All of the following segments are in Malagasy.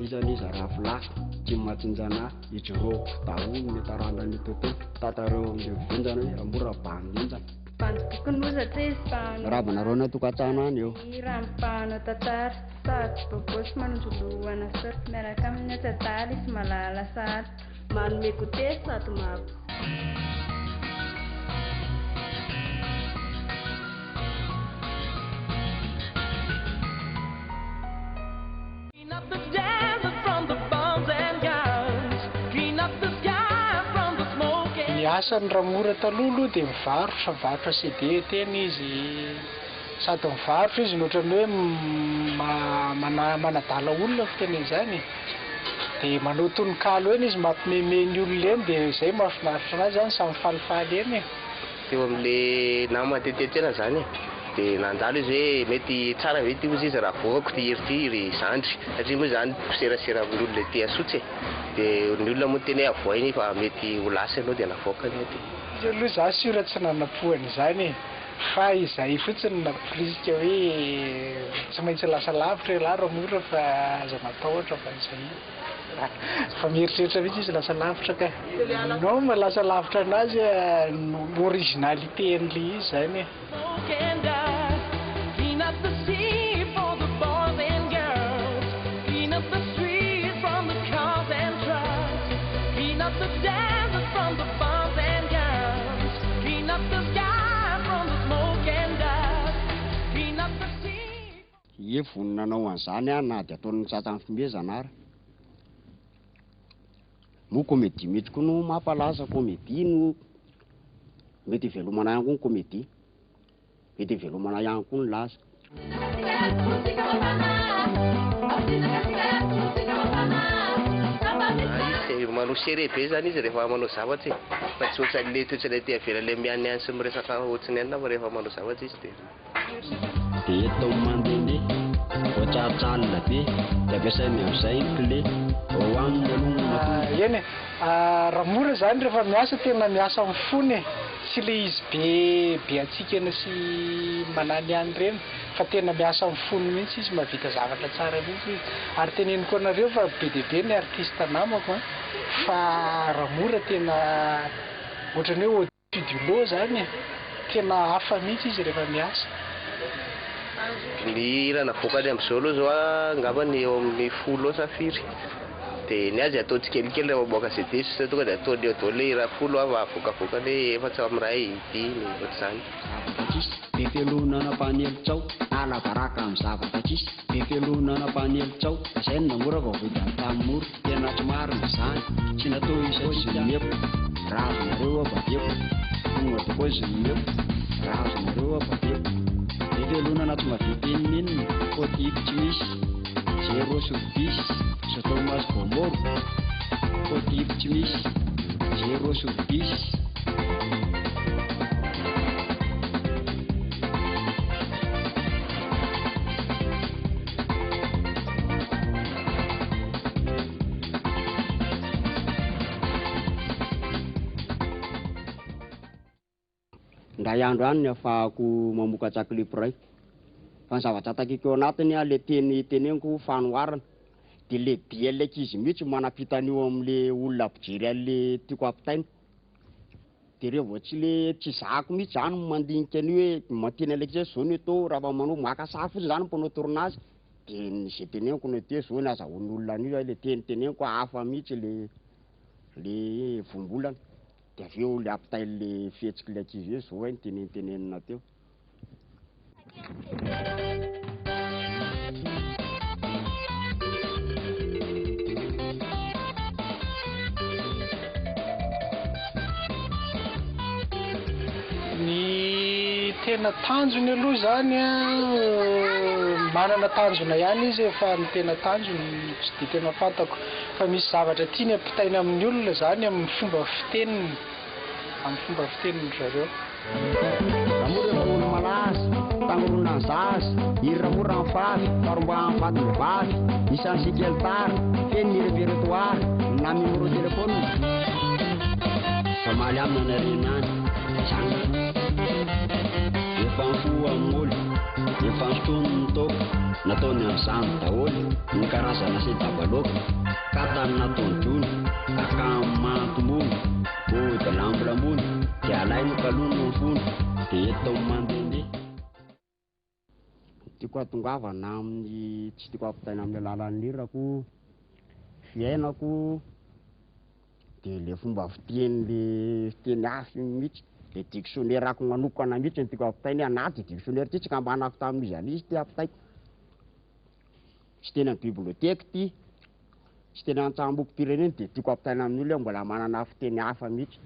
Iza n'iza rafilahy, tsy mahatsinjana ahy, ijoroako daholo ny taranan'ny tontolo, tantareo amin'ireo vinjana hoe Ramora bandy henjana. Bandy bokin'ozatra izy mpanao. Miarahaba anareo any an-tokantrano any eo. Hira mpanao tantara, sady bôgôsy manondro lohana surf miaraka amin'ny atsadaly sy malala sahala. Manome goûter sady maha. Ny asan'i Ramora taloha aloha dia mivarotra, mivarotra CD tena izy, sady mivarotra izy no ohatran'ny hoe manadala olona fiteny an'izany e. Dia manao tononkalo eny izy mampimeme ny olona eny dia izay mahafinaritra anazy izany samy falifaly eny e. Teo amin'le namana tety an-tsena zany e, de nandalo izy hoe mety tsara ve ity hozy izy raha avoakako ity hira ity ry zandry, satria moa zany mpiserasera amin'ny olona ety Asotsy e, de ny olona moa niteny hoe avoay iny fa mety ho lasa ianao de navoakany io de. Izy aloha za sur tsy nanam-po an'izany e, fa izay fotsiny no nampirisika hoe tsy maintsy lasa lavitra ialahy Ramora fa aza matahotra fa izay. Fa mieritreritra mihitsy izy lasa lavitra ka. Non maha lasa lavitra anazy originalité an'le izy zany e. Ie vonona hanao an'izany aho na dia ataon'ny tratran'ny fimezana ara. Moa comédie mihitsy koa no mampalaza, comédie no mety hivelomana ihany koa ny comédie, mety hivelomana ihany koa ny laza. Izy manao sérieux be zany izy rehefa manao zavatra e, fa tsy ohatran'le toetrany aty ivelany le mianiany sy miresaka ohatran'ny anona fa rehefa manao zavatra izy de. Dia eto mandehandeha, voatsarotsa alina be, dia ampiasainy amin'izay ny clé, ao aminy aloha no matory. Eny e, raha mora zany rehefa miasa tena miasa amin'ny fony e, tsy le izy be be hatsikana sy mananihany ireny fa tena miasa amin'ny fony mihitsy izy, mahavita zavatra tsara mihitsy izy, ary teneniko anareo fa be dia be ny artiste namako an, fa Ramora tena ohatran'ny hoe Au-dessus du lot zany e! Tena hafa mihitsy izy rehefa miasa. Ny hira navoakany amin'izao aloha izao angambany eo amin'ny folo eo sa firy. Dia ny azy atao tsikelikely rehefa mamoaka CD izy tsy tonga dia ataony eo daholo ilay hira folo fa avoakavoakany hoe efatra amin'iray, dimy, ohatr'izany. Zavatra tsisy, be felonana mpanely tsao, ala baraka amin'ny zavatra tsisy, be felonana mpanely tsao, zay no namora vao vidy amin'ny tany mora. Tena tsy marina izany, tsy natao isa tsy nomeko, raha azonareo aho babeko, tonga de paozy nomeko, raha azonareo aho babeko, be fialonana tsy mahavita inon'inona, fôtiky tsy misy, zéro sur dix, Sodoma sy Gomoro, fôtiky tsy misy, zéro sur dix. Indray andro any ny afahako mamokatra clip iray. Fa ny zavatra takiko ao anatiny an, le teny teneniko fanoharana, de le dian'le ankizy mihitsy manampita an'io am'le olona mpijery an'le tiako ampitaina. De reo vao tsy le tsy zahako mihitsy zany mandinika an'io hoe manteny an'le ankizy hoe zao no atao raha vao manao maka sary fotsiny zany mpanao tournage de ny ze teneniko no atao zao no azahoan'ny olona an'io le teny teneniko hafa mihitsy le le voambolana de avy eo le ampitain'le fihetsik'le ankizy hoe zao hay no tenenitenenina teo. Ny tena tanjony aloha izany an, manana tanjona ihany izy e, fa ny tena tanjony tsy dia tena fantako, fa misy zavatra tiany ampitaina amin'ny olona izany amin'ny fomba fiteniny. Amin'ny fomba fitenin-dry zareo. Ramora efa olo malaza, tangoronan'ny zaza, iry Ramora ny favy, farombahany vadiny vavy, isan'ny sikely tara, feno ny repertoire, na numéro téléphone. Famaly aminy any aoriana any, zany. Efa mifoha amin'ny moly, efa misono ny toaka. Nataony amin'izany daholo ny karazana sedabaloka, katany nataony dony, akamy mantomono, ody lambolambono, dia alainy kalony no fony, dia etomy mandehandeha. Tiako hahatongavana amin'ny tsy tiako hampitaina amin'ny alalan'ny hirako, fiainako, dia le fomba fiteny le fiteny hafa iny mihitsy, le dictionnaire-ko manokana mihitsy no tiako hampitaina hoe anaty dictionnaire ty tsy kambanako tamin'iza n'iza ty ampitaiko. Tsy teny amin'ny bibliothèque ty, tsy teny an-tsahambokim-pirenena dia tiako hampitaina amin'ny olona hoe mbola manana fiteny hafa mihitsy.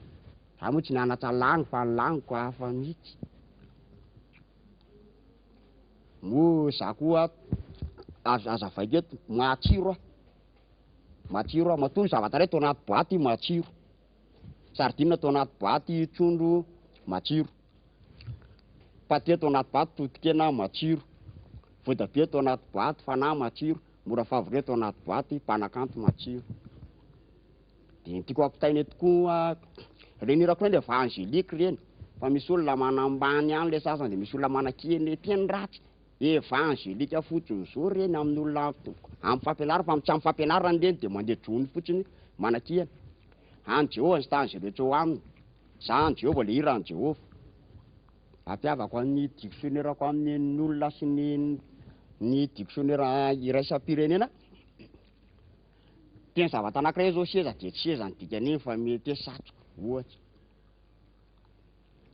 Za moa tsy nianatra langue fa ny langue-ko hafa mihitsy. Moa za koa azavaiko eto, matsiro aho, matsiro aho, matoa ny zavatra iray atao anaty boaty matsiro, sardine atao anaty boaty, trondro matsiro, pate atao anaty boaty, totokena matsiro, voatabia atao anaty boaty, fanahy matsiro, mora favori atao anaty boaty, mpanakanto matsiro. Dia ny tiako ampitaina eto koa, ireny hirako ireny evangelique ireny, fa misy olona manambany ihany ilay sasany, dia misy olona manakiana hoe teny ratsy, evangelique fotsiny izao ireny amin'ny olona amin'ny fampianarana, fa amin'ny tsy amin'ny fampianarana ireny dia mandeha jono fotsiny manakiana. Any Jehovah ny tany izay rehetra eo aminy, za any Jehovah ilay hira any Jehovah. Ampiavako an'ny dictionnaire-ko amin'ny olona sy ny dictionnaire iraisam-pirenena. Teny zavatra anankiray zao seza dia tsy seza ny dikan'iny fa mety hoe satroka ohatra.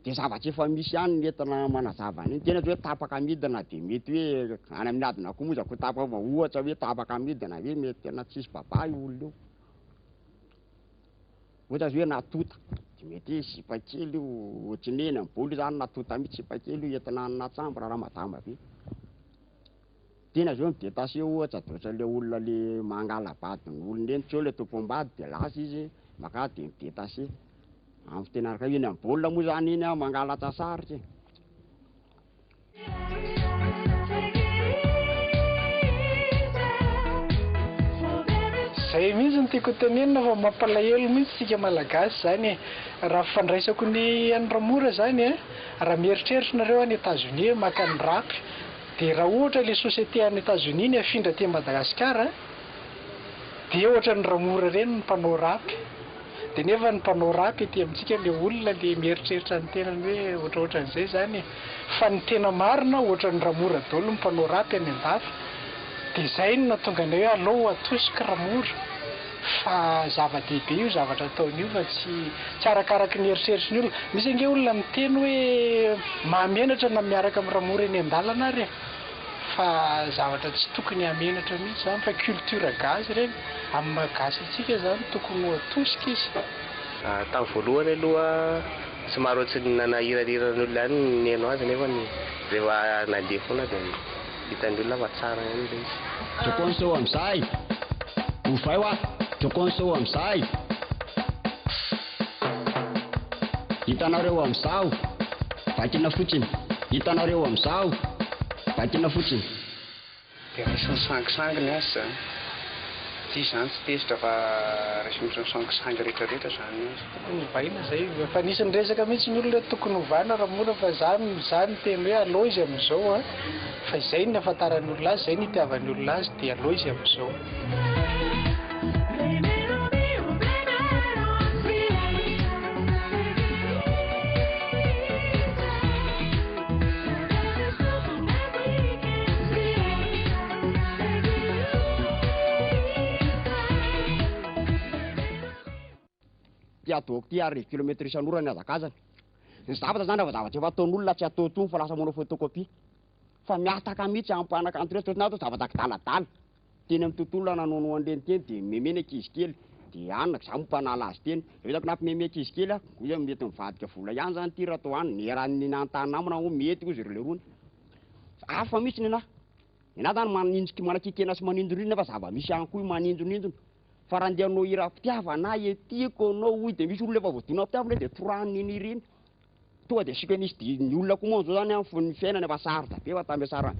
Dia zavatra efa misy ihany ny entina manazava an'iny. Tena hoe tapaka midina dia mety hoe any amin'ny adina koa moa izy akoho tapaka fa ohatra hoe tapaka midina hoe mety tena tsisy baba io olona io. Ohatra zao hoe natota dia mety hoe sipa kely io ohatran'ny hoe eny amin'ny bolo zany natota mihitsy sipa kely io entina any Natsambo raha madama be. Tena zao ny détaché ohatra de ohatran'le olona le mangala-badin'olona ireny, tsy eo le tompom-bady de lasa izy maka de mi-détaché. Amin'ny fiteny araka eny amin'ny baolina moa zany iny an, mangalatra sarika e. Zay mihitsy no tiako hotenenina fa mampalahelo mihitsy tsika malagasy zany e! Raha fandraisako ny an'i Ramora zany e, raha mieritreritra nareo any Etats-Unis maka ny rap Dia raha ohatra ilay société any Etats-Unis ny afindra aty Madagasikara dia ohatran'ny Ramora ireny ny mpanao rap. Dia nefa ny mpanao rap ety amintsika ilay olona ilay mieritreritra ny tenany hoe ohatraohatran'izay izany e. Fa ny tena marina ohatran'ny Ramora daholo ny mpanao rap any andafy. Dia izay no nahatonga anay hoe alou atosika Ramora fa zava-dehibe io zavatra ataony io fa tsy tsy arakaraky ny eritreritry ny olona. Misy ange olona miteny hoe mahamenatra na miaraka amin'i Ramora eny an-dalana ary e! Fa zavatra tsy tokony hahamenatra mihitsy izany fa culture gasy ireny, amin'ny maha gasy antsika izany tokony ho atosika izy. Tamin'ny voalohany aloha somary ohatran'ny nanahiranirana ny olona ihany ny nihaino azy nefa rehefa nandeha foana dia hitan'ny olona fa tsara ihany ilay izy. Tokony seho amin'izay! Ovay hoa! Tokony seho amin'izay! Hitanareo amin'izao! Vakina fotsiny! Hitanareo amin'izao! Vakina fotsiny! Dia raisiny sangisangy ny azy izany. Tsy izy izany tsy tezitra fa raisiny ohatran'ny sangisangy rehetra rehetra izany ny azy. Tokony hovaina izay, efa nisy niresaka mihitsy ny olona hoe tokony hovana Ramora fa za za niteny hoe aleo izy amin'izao an, fa izay no nahafantaran'ny olona azy, izay no itiavan'ny olona azy dia aleo izy amin'izao. Ty ataoko ty arivo kilomètre isan'ora ny hazakazany. Ny zavatra zany raha vao zavatra efa ataon'olona tsy atao intsony fa lasa manao photocopie. Fa mihataka mihitsy amin'ny mpanakanto rehetra, ohatran'ny atao zavatra kidaladala. Teny amin'ny tontolo nanaonao an'ireny teny dia meme ny ankizy kely dia anaka za moa mpanala azy teny rehefa hitako nampimeme ankizy kely aho hoy aho mety mivadika vola ihany zany ity raha atao any ny eran'ny nanontany namana hoy mety hozy ry lerony hafa mihitsy ny anahy ny anahy zany maninjika manakikena sy manindronindrona nefa zava-misy ihany koa io manindronindrona fa raha andeha hanao hira fitiavana ahy e tiako anao hoy dia misy olona efa voadona fitiavana dia torahany iny hira iny tonga dia asiako an'isy dia ny olona koa moa zao zany an ny fiainana efa sarotra be fa tambiasarany.